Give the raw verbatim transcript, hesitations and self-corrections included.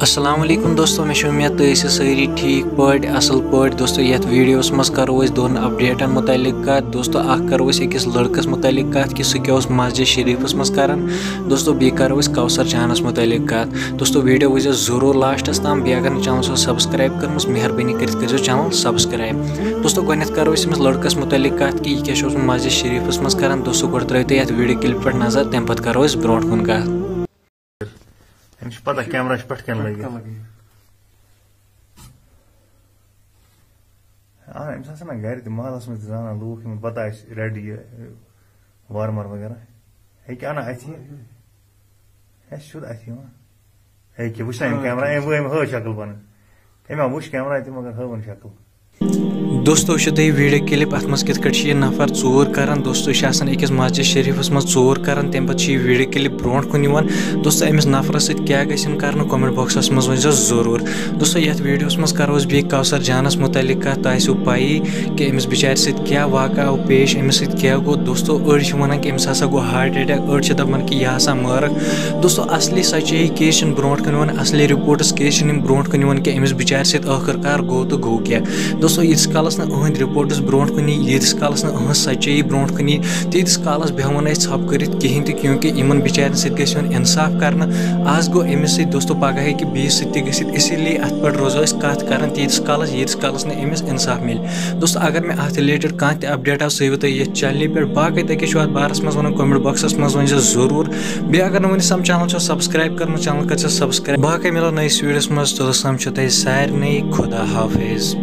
السلام علیکم دوستو، مےٚ چھِ اُمید تُہۍ ٲسِو سٲری ٹھیٖک پٲٹھۍ، اَصٕل پٲٹھۍ۔ دوستو، یَتھ ویٖڈیوَس منٛز کَرو أسۍ دۄن اَپڈیٹَن مُتعلِق کَتھ۔ دوستو، اَکھ کَرو أسۍ أکِس لٔڑکَس مُتعلِق کَتھ کہِ سُہ کیٛاہ اوس مسجد شریٖفَس منٛز کَران۔ دوستو، بیٚیہِ کَرو أسۍ کوثر جانَس مُتعلِق کَتھ۔ دوستو، ویٖڈیو وٕچھزیو ضروٗر لاسٹَس تام۔ بیٚیہِ اگر نہٕ چینل چھو سبسکرائب کٔرمٕژ، مہربٲنی کٔرِتھ کٔرۍزیو چینل سبسکرائب۔ دوستو، گۄڈٕنٮ۪تھ کَرو أسۍ أمِس لٔڑکَس مُتعلِق کَتھ کہِ یہِ کیٛاہ چھُ اوسمُت مسجد شریٖفَس منٛز کَران۔ دوستو، گۄڈٕ ترٛٲیِو تُہۍ یَتھ ویٖڈیو کِلِپ پٮ۪ٹھ نظر، تَمہِ پَتہٕ کَرو أسۍ برونٛٹھ کُن کَتھ۔ أمِس چھِ پَتہ کیمرہ چھُ پٮ۪ٹھ کَنہِ لٲگِتھ۔ آ، أمِس آسَن نہ گَرِ تہِ محلَس منٛز تہِ زانان لوٗکھ، یِمَن پَتہ آسہِ ریڈ یہِ وارمَر وغیرہ۔ ہیٚکہِ اَنان اَتھِ۔ اَسہِ چھُ اَتھِ یِوان۔ ہیٚکہِ وٕچھ نہ أمۍ کیمرہ، أمۍ وٕچھ، أمۍ ہٲو شکل پَنٕنۍ۔ أمۍ ہا وٕچھ کیمرہ تہِ، مگر ہٲوٕن شکل۔ دوستو، وٕچھِو تُہۍ ویٖڈیو کِلِپ، اَتھ منٛز کِتھ کٲٹھۍ چھِ یہِ نفر ژوٗر کران۔ دوستو، یہِ چھِ آسان أکِس مسجد شریٖفَس منٛز ژوٗر کران، تَمہِ پَتہٕ چھِ یہِ ویٖڈیو کِلِپ برونٛٹھ کُن یِوان۔ دوستو، أمِس نفرَس سۭتۍ کیٛاہ گژھِ یِنہٕ کرنہٕ، comment boxَس منٛز ؤنۍزیو ضروٗر۔ دوستو، یَتھ ویٖڈیوَس منٛز کَرو أسۍ بیٚیہِ کوثر جانَس مُتعلِق کَتھ۔ تۄہہِ آسیو پَیی کہِ أمِس بِچارِ سۭتۍ کیٛاہ واقعہ آو پیش، أمِس سۭتۍ کیٛاہ گوٚو۔ دوستو، أڑۍ چھِ وَنان کہِ أمِس ہسا گوٚو heart attack، أڑۍ چھِ دَپان کہِ یہِ ہسا مٲرٕکھ۔ دوستو، اَصلی سَچٲیی کیٛازِ چھِنہٕ برونٛٹھ کُن یِوان، اَصلی reports کیٛازِ چھِنہٕ یِم برونٛٹھ کُن یِوان کہِ أمِس بِچارِ سۭتۍ ٲخٕر کار گوٚو تہٕ گوٚو کیٛاہ؟ دوستو، ییٖتِس کالَس نہٕ أہٕنٛدۍ reports برونٛٹھ کُن یی، ییٖتِس کالَس نہٕ أہٕنٛز سَچٲیی برونٛٹھ کُن یی، تیٖتِس کالَس بیٚہمو نہٕ أسۍ ژھۄپہٕ کٔرِتھ کِہیٖنۍ تہِ، کیونکہ یِمَن بِچارٮ۪ن سۭتۍ گژھِ یُن اِنصاف کرنہٕ۔ آز گوٚو أمِس سۭتۍ، دوستو، پَگاہ ہیٚکہِ بیٚیِس سۭتۍ تہِ گٔژھِتھ، اسی لیے اَتھ پٮ۪ٹھ روزو أسۍ کَتھ کران تیٖتِس کالَس، ییٖتِس کالَس نہٕ أمِس اِنصاف مِلہِ۔ دوستو، اگر مےٚ اَتھ related کانٛہہ تہِ update آو، سُہ ہٲیِو تُہۍ یَتھ channelہِ پٮ۪ٹھ۔ باقٕے تۄہہِ کیٛاہ چھُو اَتھ بارَس منٛز وَنُن، comment boxَس منٛز ؤنۍزیو ضروٗر۔ بیٚیہِ اگر نہٕ وٕنہِ سَم channel چھو subscribe کٔرمٕژ، channel کٔرۍزیو subscribe۔ باقٕے مِلو نٔیِس ویٖڈیوَس منٛز، توٚتَس تام چھُو تۄہہِ سارنٕے خدا حافظ۔